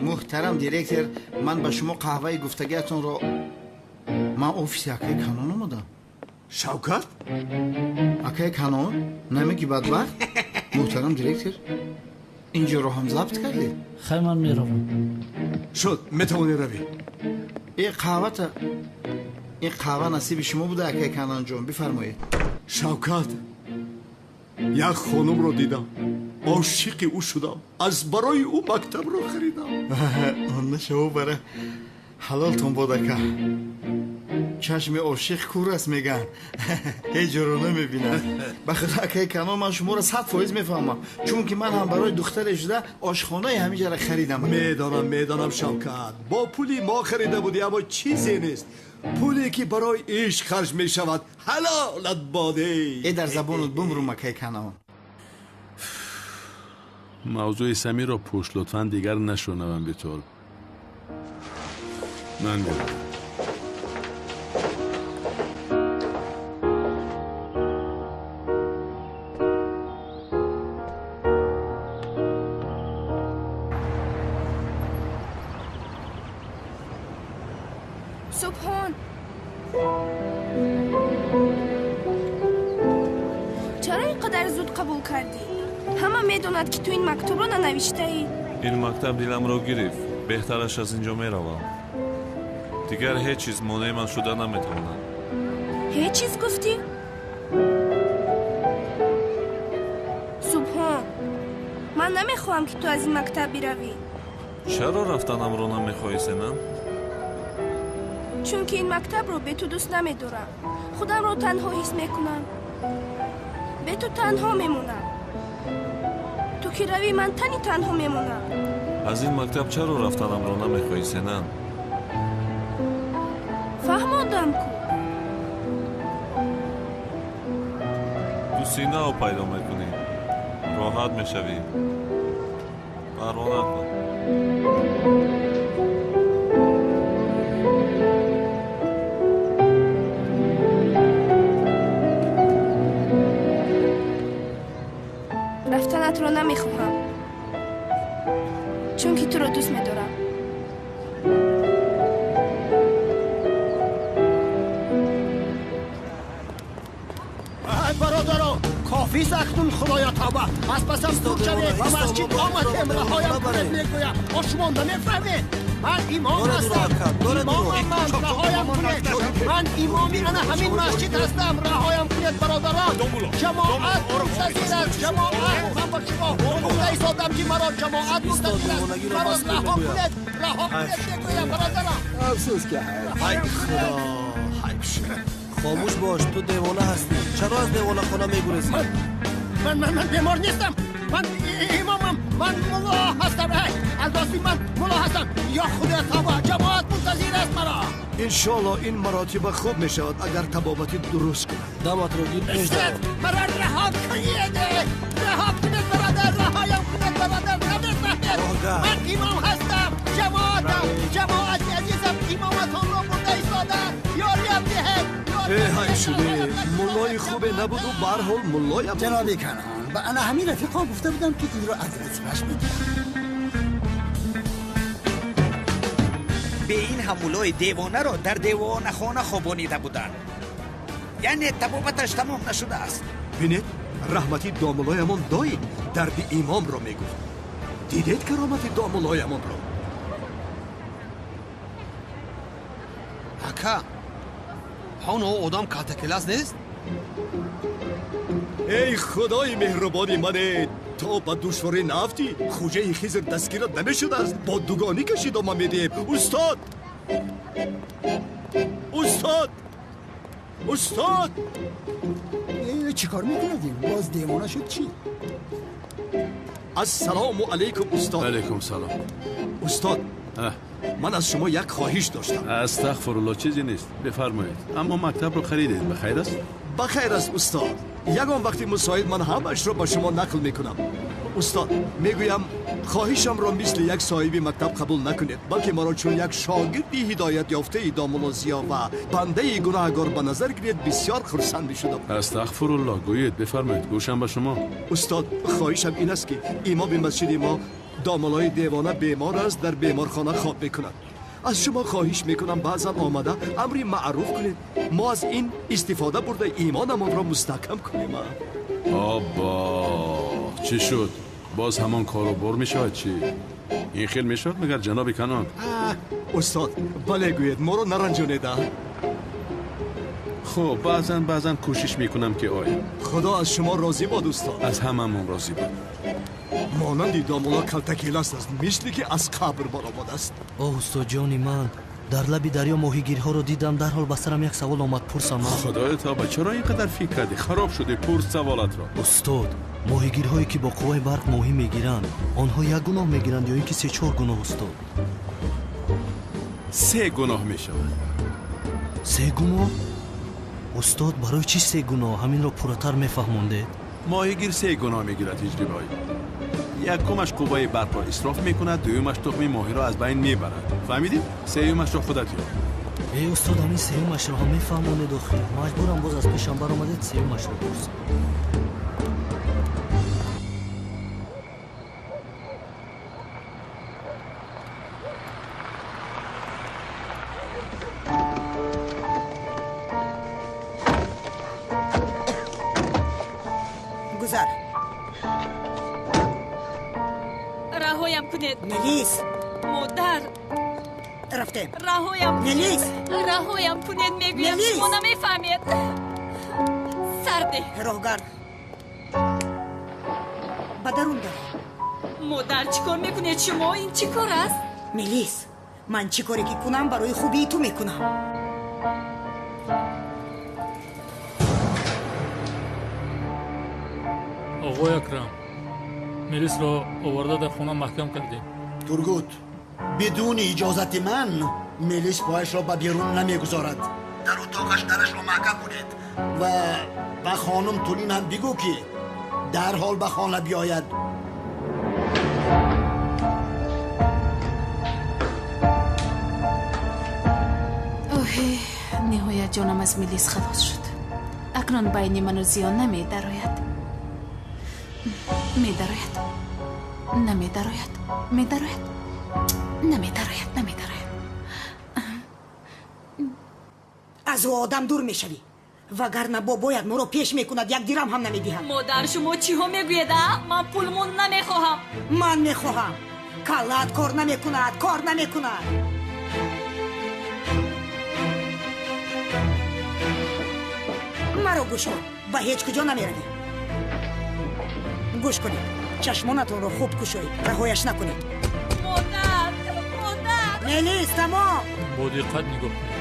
Муҳтарам директор, ман ба шумо қаҳваи гуфтагиатонро. Ман офиси акаи Канон омадам. Шавкат? Акаи Канон? Намеги бадбахт? Муҳтарам директор, инҷоро ҳам забт кардед? Хай, ман меравам. Шуд, метавонӣ равӣ. Қаҳвата, ин қаҳва насиби шумо буда, акаи Канонҷон, бифармоед. Шавкат, як хонумро дидам, ошиқи ӯ шудам, аз барои ӯ мактабро харидам. Онда шаво бара ҳалолтон бод, ака. Чашми ошиқ кур аст, мегӯянд, ҳеҷ ҷоро намебинад. Ба худо, акаи Канон, ман шуморо 100% мефаҳмам, чунки ман ҳам барои духтаре шуда ошхонаи ҳамиҷаро харидам. Медонам, медонам, Шавкат, бо пули мо харида будӣ, аммо чизе нест. Пуле ки барои ишқ харҷ мешавад, ҳалолат боде. Э, дар забонат бумрум, акаи Канон. Мавзӯи Самирро пӯш, лутфан, дигар нашунавам битор. Ман меравам. Субҳон, чаро ин қадар зуд қабул кардӣ? Ҳама медонад, ки ту ин мактубро нанавиштаӣ. Ин мактаб диламро гирифт. Беҳтараш аз ин ҷо меравам. Дигар ҳеҷ чиз монеи ман шуда наметавонад. Ҳеҷ чиз гуфтӣ? Субҳон, ман намехоҳам, ки ту аз ин мактаб биравӣ. Чаро рафтанамро намехоҳӣ, Сенам? Чунки ин мактабро бе ту дӯст намедорам. Худамро танҳо ҳис мекунам. Бе ту танҳо мемонам. Ту ки равӣ, ман тани танҳо мемонам. Аз ин мактаб чаро рафтанамро намехоҳӣ, Сенам? Фаҳмондам ку. Ту синао пайдо мекунӣ, роҳат мешавӣ. Парво накун. Рафтанатро намехоҳам, чунки туро дӯст медорам. Ай бародаро, кофист акнун, худоё тавба, аз пасам дур шавед. Ба масҷид омадем, раҳоям кунед, мегӯям. О, шумо намефаҳмед, ман имом ҳастам, имомам ман, раҳоям кунед. Ман имоми ана ҳамин масҷид ҳастам, раҳоям кунед, бародарон. Ҷамоат мунтазир аст, ҷамоат. Ман ба шумо гуфта истодам, ки маро ҷамоат мунтазир аст. Маро раҳо кунед, раҳо кунед, мегӯям, бародарон. Афсӯс ки ҳай худо, ҳайф шуд. Хомӯш бош, ту девона ҳастӣ. Чаро аз девонахона мегурезӣ? Ман ман ман бемор нестам. Ман имомам, ман мулло ҳастам. Аз рости ман мулло ҳастам. Ё худоя тавба, ҷамоат мунтазир аст маро. Иншоалло ин маротиба хуб мешавад, агар табобати дуруст кунад. Даматро гир пеш даро. Маро раҳо кунед, раҳо кунед, бародар, раҳоям кунед, бародар, намефаҳмед. Ман имом ҳастам, ҷамоатам, ҷамоати азизам, имоматонро бурда Ҳай шуде, муллои хубе набуду барҳол муллоя буд. Ҷаноби Канон, ба ана ҳамин рафиқо гуфта будам, ки инро аз вазифааш бигирам. Бе ин ҳам муллои девонаро дар девонахона хобонида буданд. Яъне табобаташ тамом нашудааст. Бинед, раҳмати домулоямон доим дарди имомро мегуфт. Дидед каромати домулоямонро? Ака, ҳон одам калтакелас нест? Эй худои меҳрубони мане, то ба душворӣ наафтӣ, хӯҷаи Хизр дастгират намешудааст. Бо дугонӣ кашидома медиҳем. Устод! Устод! Устод! Чӣ кор мекунадим? Боз девона шуд чӣ? Ассалому алайкум, устод. Алайкум салом. Устод, ман аз шумо як хоҳиш доштам. Астағфируллоҳ, чизе нест. Бифармоед. Аммо мактабро харидед, ба хайр аст? Ба хайр аст, устод. Ягон вақти мусоид ман ҳамаашро ба шумо нақл мекунам. Устод, мегӯям, хоҳишамро мисли як соҳиби мактаб қабул накунед, балки маро чун як шогирди ҳидоят ёфтаи домулло Зиё ва бандаи гунаҳгор ба назар гиред, бисёр хурсанд мешудам. Астағфируллоҳ, гӯед, бифармоед, гӯшам ба шумо. Устод, хоҳишам ин аст, ки имоми масҷиди мо домуллои девона бемор аст, дар беморхона хоб мекунад. Аз шумо хоҳиш мекунам, баъзан омада амри маъруф кунед. Мо аз ин истифода бурда имонамонро мустаҳкам кунем. Оббо, чӣ шуд? Боз ҳамон кору бор мешавад чӣ? Ин хел мешавад магар, ҷаноби Канон? Устод, бале гӯед, моро наранҷонед. Хуб, баъзан кӯшиш мекунам, ки оям. Худо аз шумо розӣ бод, устод. Аз ҳамамон розӣ бод. Монанди домулло калтакеласт аст, мисли ки аз қабр баромадааст. Оҳ, устодҷони ман, дар лаби дарё моҳигирҳоро дидам, дарҳол ба сарам як савол омад, пурсам. Худоё тавба, чаро ин қадар фикр кардӣ? Хароб шудӣ, пурс саволатро. Устод, моҳигирҳое ки бо қувваи барқ моҳӣ мегиранд, онҳо як гуноҳ мегиранд ё ин ки се-чор гуноҳ, устод? Се гуноҳ мешавад. Се гуноҳ? Устод, барои чӣ се гуноҳ? Ҳаминро пурратар мефаҳмондед. Моҳигир се гуноҳ мегирад, ҳиҷрибой. Якумаш қувваи барқро исроф мекунад, дуюмаш тухми моҳиро аз байн мебарад. Фаҳмидӣ? Сеюмашро худат ёб. Эй устод, ҳамин сеюмашро ҳам мефаҳмонед охир. Маҷбурам, боз аз пешам баромадед, сеюмашро пурсам. Гузар. Раҳоям кунед. Мелис. Модар. Рафтем. Раҳоям кунед. Мелис. Раҳоям кунед, мегӯям, шумо намефаҳмед. Сарде. Роҳгард. Ба дарун даро. Модар, чӣ кор мекунед шумо? Ин чӣ кор аст? Мелис, ман чӣ коре ки кунам, барои хубии ту мекунам. Оғои Акрам, Мелисро оварда дар хона маҳкам кардем. Тургут, бидуни иҷозати ман Мелис пояшро ба берун намегузорад. Дар утоқаш дарашро маҳкам кунед ва ба хонум Тулин ҳам бигӯ, ки дарҳол ба хона биёяд. Оҳе, ниҳоят ҷонам аз Мелис халос шуд. Акнун байни ману Зиё намедарояд. Медарояд, намедарояд, медарояд, намедарояд, намедарояд. Аз ӯ одам дур мешавӣ, вагарна бобоят моро пеш мекунад, як дирам ҳам намедиҳад. Модар, шумо чиҳо мегӯед, а? Ман пулмон намехоҳам. Ман мехоҳам. Каллаат кор намекунад, кор намекунад. Маро гӯш кун, ба ҳеҷ куҷо намеравӣ. Гӯш кунед, чашмонатонро хуб кушоед, раҳояш накунед. Модар, модар. Мелис, тамом. Бо диққат нигоҳ кунед.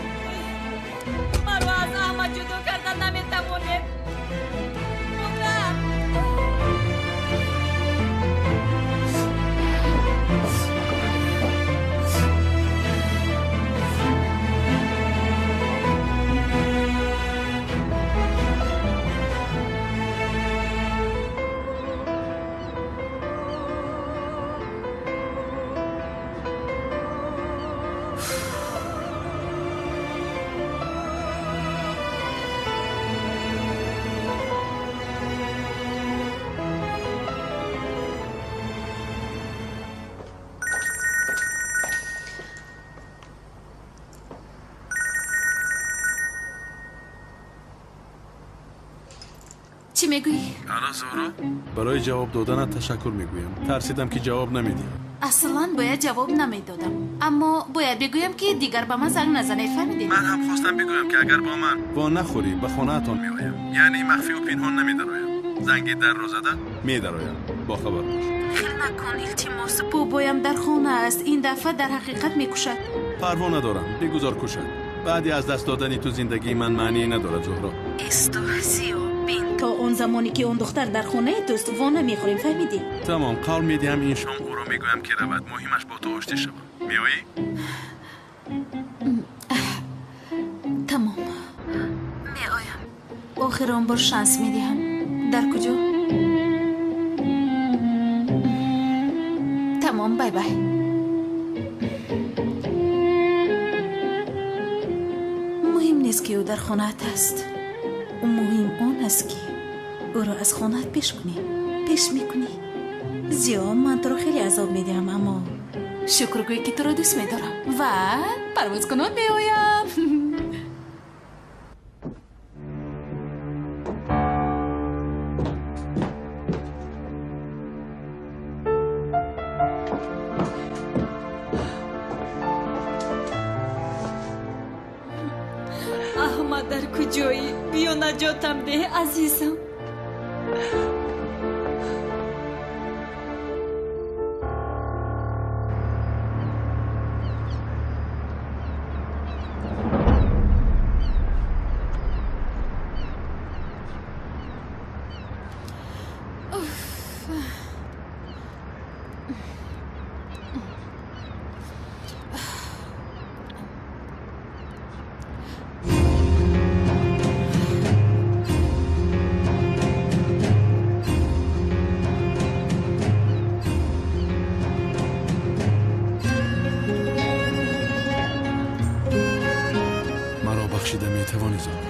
Маро аз Аҳмад ҷудо карда наметавонед. Модар. Чӣ мегӯӣ? Алло, Зуҳро? Барои ҷавоб доданат ташаккур мегӯям. Тарсидам ки ҷавоб намедиҳӣ. Аслан бояд ҷавоб намедодам. Аммо бояд бигӯям ки дигар ба ман занг назанед, фаҳмидед? Ман ҳам хостам бигӯям ки агар бо ман во нахӯрӣ ба хонаатон меоям. Яъне махфию пинҳон намедароям. Занги дарро зада медароям. Бохабар бош. Хел накун, илтимос. Бобоям дар хона аст. Ин дафъа дар ҳақиқат мекушад. Парво надорам. Бигузор кушад. Баъди аз даст додани ту зиндагии ман маъние надорад, Зуҳро. Исто, Зиё, бин. То он замоне ки он духтар дар хонаи туст, во намехӯрем, фаҳмидӣ? Тамом, қавл медиҳам ин шом ӯро мегӯям ки равад. Муҳимаш бо ту оштӣ шавам. Меоӣ? Тамом. Меоям. Охирон бор шанс медиҳам. Дар куҷо? Тамом, бай-бай. Муҳим нест ки ӯ дар хонаат аст. Муҳим он аст ки ӯро аз хонаат пеш кунӣ. Пеш мекунӣ. Зиё, ман туро хеле азоб медиҳам, аммо шукргӯй ки туро дӯст медорам ва парвозкунон меоям. Аҳмад, дар куҷоӣ? Биё наҷотам деҳ, азизам. Маро бахшида метавонӣ, Зуҳро?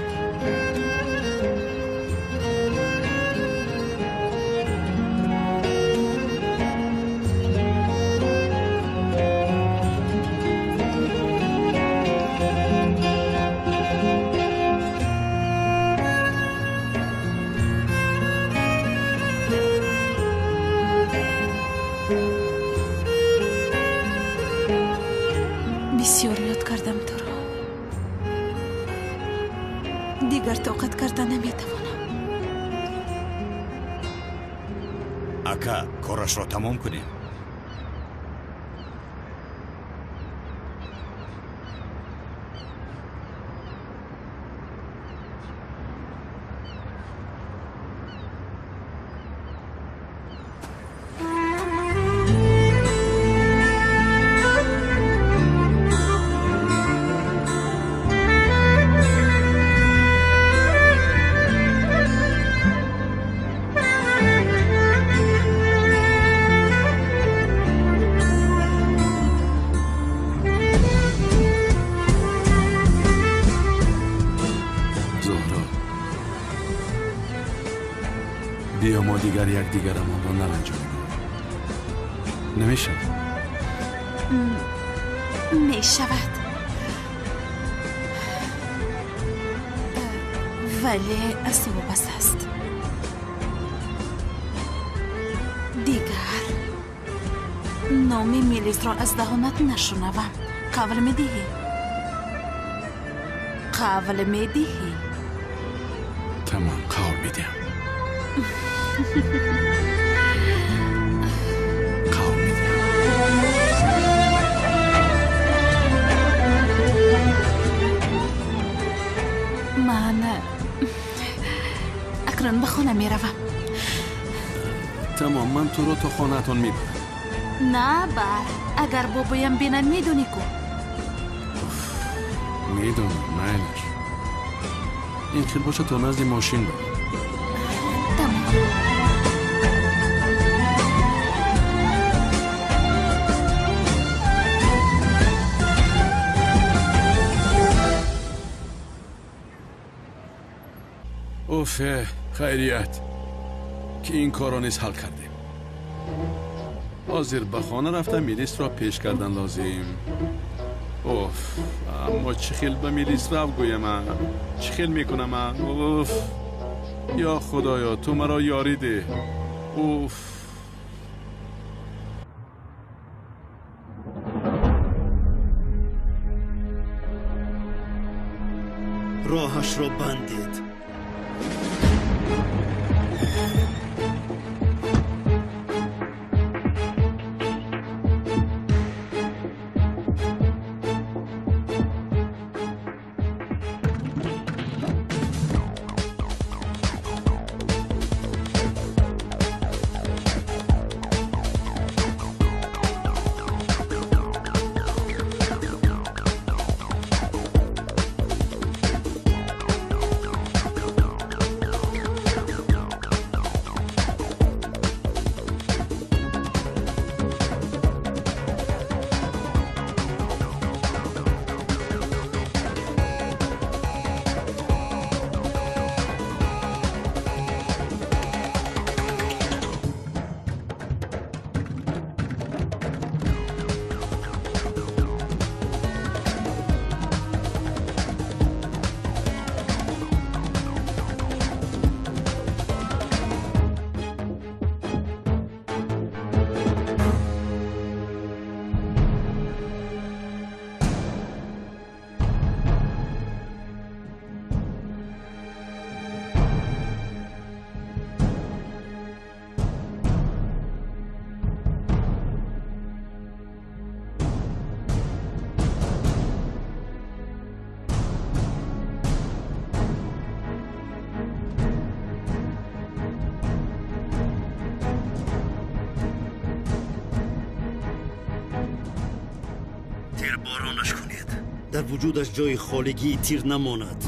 Бисёр ёд кардам туро. Дигар тоқат карда наметавонам. Ака, корашро тамом кунем. Зуҳро, биё мо дигар якдигарамонро наранҷонем. Намешавад? Мешавад. Вале аз ту вобаста аст. Дигар номи Мелисро аз даҳонат нашунавам. Қавл медиҳӣ? Қавл медиҳӣ? Тамом, қавл медиҳам. Қавл медиҳам. Ман акнун ба хона меравам. Тамом, ман туро то хонаатон мебарам. На, бар. Агар бобоям бинад, медонӣ ку? Медонам, майлаш. Ин хел бошад, то назди мошин бар. Тамом. Уф, хайрият ки ин корро низ ҳал кардем. Ҳозир ба хона рафта Мелисро пеш кардан лозим. Уф, аммо чӣ хел ба Мелис рав гӯям? Чӣ хел мекунам? Уф. Ё Худоё, ту маро ёрӣ деҳ. Уф. Роҳашро бандед. Тирборонаш кунед. Дар вуҷудаш ҷои холигии тир намонад.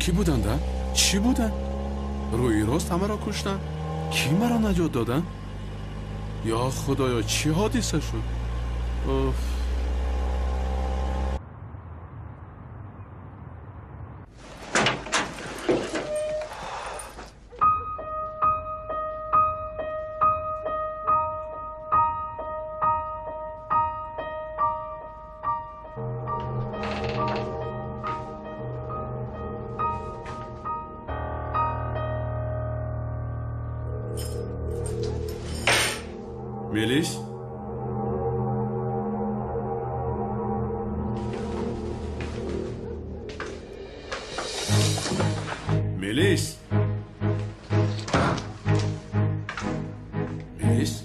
Кӣ буданд? Чӣ буданд? Рӯи рост ҳамаро куштанд? Кӣ маро наҷот доданд? Ё Худоё, чӣ ҳодиса шуд? Уф. Мелис? Мелис? Мелис?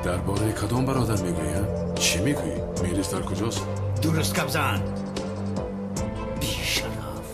Дар бораи кадом бародар мегӯӣ? Чӣ мегӯӣ? Мелис дар куҷост? Дуруст гап зан. Бешараф.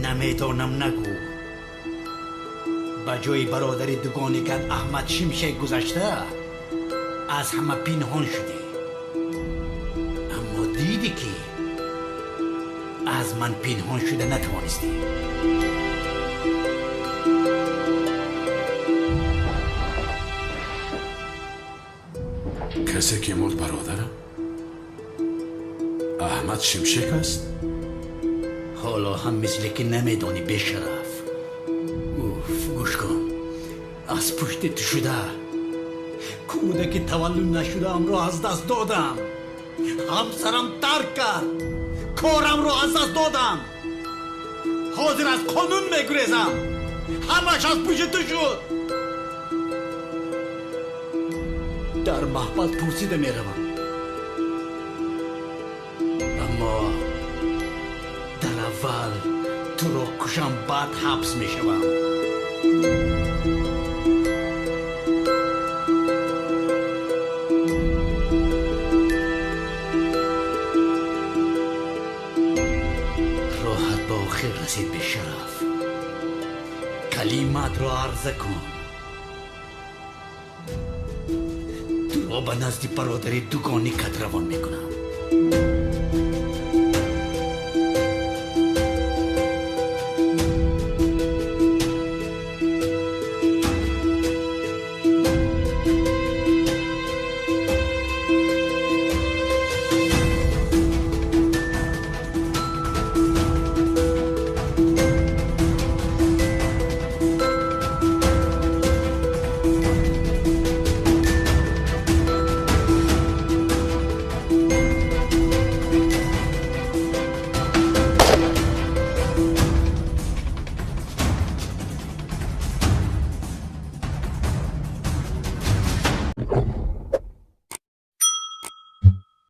Намедонам, нагӯ. Ба ҷои бародари дугоникат Аҳмад Шимшек гузашта аз ҳама пинҳон шудӣ. Аммо дидӣ, ки аз ман пинҳон шуда натавонистӣ. Касе ки мурд бародарам Аҳмад Шимшек аст? Ҳоло ҳам мисле ки намедонӣ, бешараф. Уф, гӯш кун. Аз пушти ту шуда кӯдаки таваллуд нашудаамро аз даст додам. Ҳамсарам тарк кард. Корамро аз даст додам. Ҳозир аз қонун мегурезам. Ҳамаш аз пушти ту шуд. Дар маҳбас пурсида меравам. Аммо дар аввал туро кушам, баъд ҳабс мешавам. Роҳат ба охир расид, бешараф. Калимаатро арза кун. Туро ба назди бародари дугоникат равон мекунам.